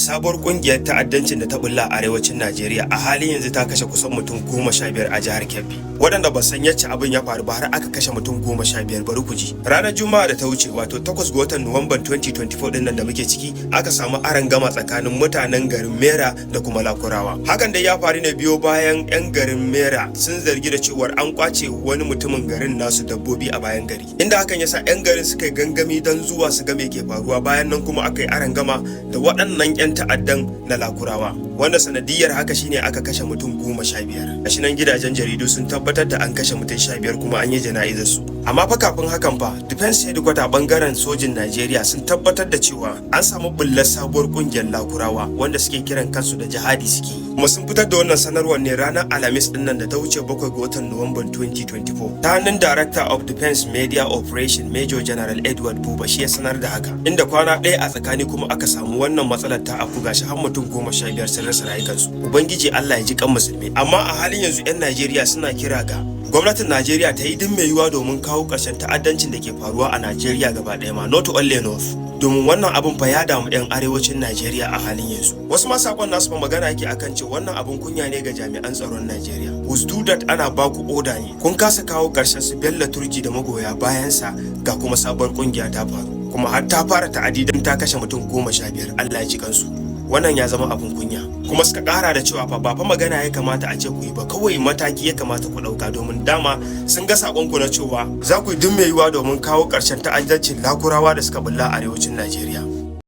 Sabuwar kungiyar ta'addancin da ta bulla a arewacin Najeriya a halin yanzu ta kashe kusan mutum 15 a jihar Kebbi. Waɗanda ba san yacce abin ya faru ba har aka kashe mutum 15, bari ku ji. Ranar Juma'a da ta wuce, wato 8 ga watan Nuwamban 2024 din nan da muke ciki, aka samu gama tsakanin mutanen garin Mera da kuma Lakurawa. Hakan dai ya faru ne biyo bayan 'yan garin Mera sun zargi da cewar an kwace wani mutumin garin nasu dabbobi a bayan gari. Inda hakan yasa 'yan garin suka yi gangami don zuwa su ga me ke faruwa. Bayan nan kuma aka yi gama da waɗannan 'yan ta'addan na Lakurawa, wanda sanadiyar haka shine aka kashe mutum 15. Gashi nan gidajen jaridu sun tabbatar da an kashe mutum 15 kuma an yi jana'izar su. Amma fa kafin hakan fa, Defense Headquarter bangaren sojin Najeriya sun tabbatar da cewa an samu bullar sabuwar kungiyar Lakurawa wanda suke kiran kansu da jihadi suke yi. Kuma sun fitar da wannan sanarwar ne ranar Alhamis din nan da ta wuce, 7 ga watan Nuwamban 2024, ta hannun Director of Defense Media Operation, Major General Edward Buba. Shi ya sanar da haka, inda kwana ɗaya a tsakani kuma aka samu wannan matsalar ta afku. Gashi har mutum 15 sun rasa rayukansu. Ubangiji Allah ya ji kan musulmi. Amma a halin yanzu 'yan Najeriya suna kira ga gwamnatin Najeriya ta yi duk mai yiwuwa domin kawo ƙarshen ta'addancin da ke faruwa a Najeriya gaba ɗaya ma, not only North, domin wannan abun fa ya damu 'yan arewacin Najeriya a halin yanzu. Wasu ma sakon nasu fa magana yake akan ce wannan abun kunya ne ga jami'an tsaron Najeriya. Do that ana baku oda ne kun kasa kawo ƙarshen su Bello Turji da magoya bayansa, ga kuma sabuwar kungiya ta faru kuma har ta fara ta'adi don ta kashe mutum 15. Allah ya ji kansu, wannan ya zama abun kunya. Kuma suka kara da cewa fa ba fa magana ya kamata a ce ku yi ba, kawai mataki ya kamata ku dauka, domin dama sun ga sakon ku na cewa za ku yi duk mai yiwuwa domin kawo ƙarshen ta'addancin Lakurawa da suka bulla a arewacin Najeriya.